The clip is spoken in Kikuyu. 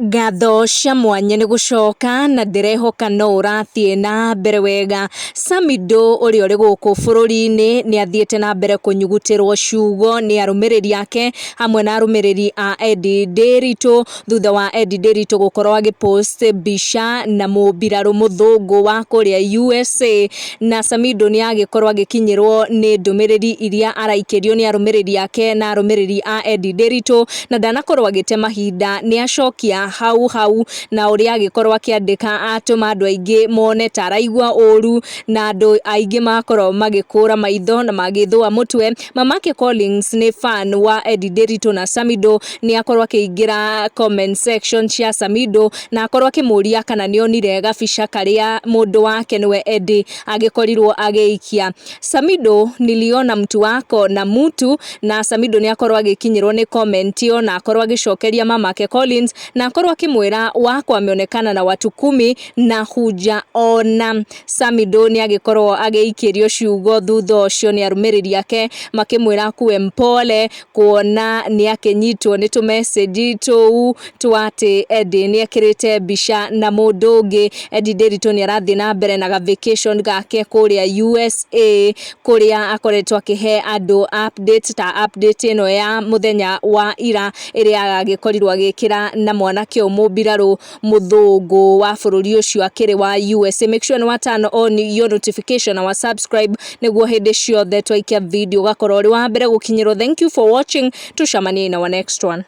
Ngatho cia mwanya nĩ gũcoka na ndĩrehoka no ũrathiĩ na mbere wega. Samidoh ũrĩa ũrĩ gũkũ bũrũri-inĩ nĩ athiĩte na mbere kũnyugutĩrwo ciugo nĩ arũmĩrĩri ake hamwe na arũmĩrĩri a Eddie Ndiritu thutha wa Eddie Ndiritu gũkorwo agĩ post mbica na mũmbirarũ mũthũngũ wa kũrĩa USA. Na Samidoh nĩ agĩkorwo agĩkinyĩrwo nĩ ndũmĩrĩri iria araikĩrio nĩ arũmĩrĩri ake na arũmĩrĩri a Eddie Ndiritu, na ndanakorwo agĩte mahinda, nĩ acokia hau hau, na ũrĩa agĩkorwo akĩandĩka atũma andũ aingĩ mone ta araigua ũru, na andũ aingĩ makorwo magĩkũra maitho na magĩthũa mũtwe. Mamake Collins nĩ fan wa Eddie Ndiritu na Samidoh, nĩ akorwo akĩingĩra comment section cia Samidoh na akorwo akĩmũria kana nĩ onire gabica karĩa mũndũ wake nĩwe Eddie agĩkorirwo agĩikia. "Samidoh, niliona mtu wako na mtu." Na Samidoh nĩ akorwo agĩkinyĩrwo nĩ comment ĩyo na akorwo agĩcokeria mamake Collins na akorwo akĩmwĩra, "Wako ameonekana na watu 10 na hujaona." Samidoh nĩ agĩkorwo agĩikĩrio ciugo thutha ũcio nĩ arũmĩrĩri ake makĩmwĩra akuwe mpole, kuona nĩ akĩnyitwo nĩ tũ message tũu twa atĩ Eddie nĩ ekĩrĩte mbica na mũndũ ũngĩ. Eddie Ndiritu nĩ arathiĩ na mbere na ga vacation gake kũrĩa USA, kũrĩa akoretwo akĩhe andũ update ta update ĩno ya mũthenya wa ira ĩrĩa agĩkorirwo agĩkĩra na mwanake ũyũ mũmbirarũ mũthũngũ wa bũrũri ũcio akĩrĩ wa USA. Make sure nĩ wa turn on your notification na wa subscribe nĩguo hĩndĩ ciothe twaikia video ũgakorwo ũrĩ wa mbere gũkinyĩrwo. Thank you for watching, tucemanie in our next one.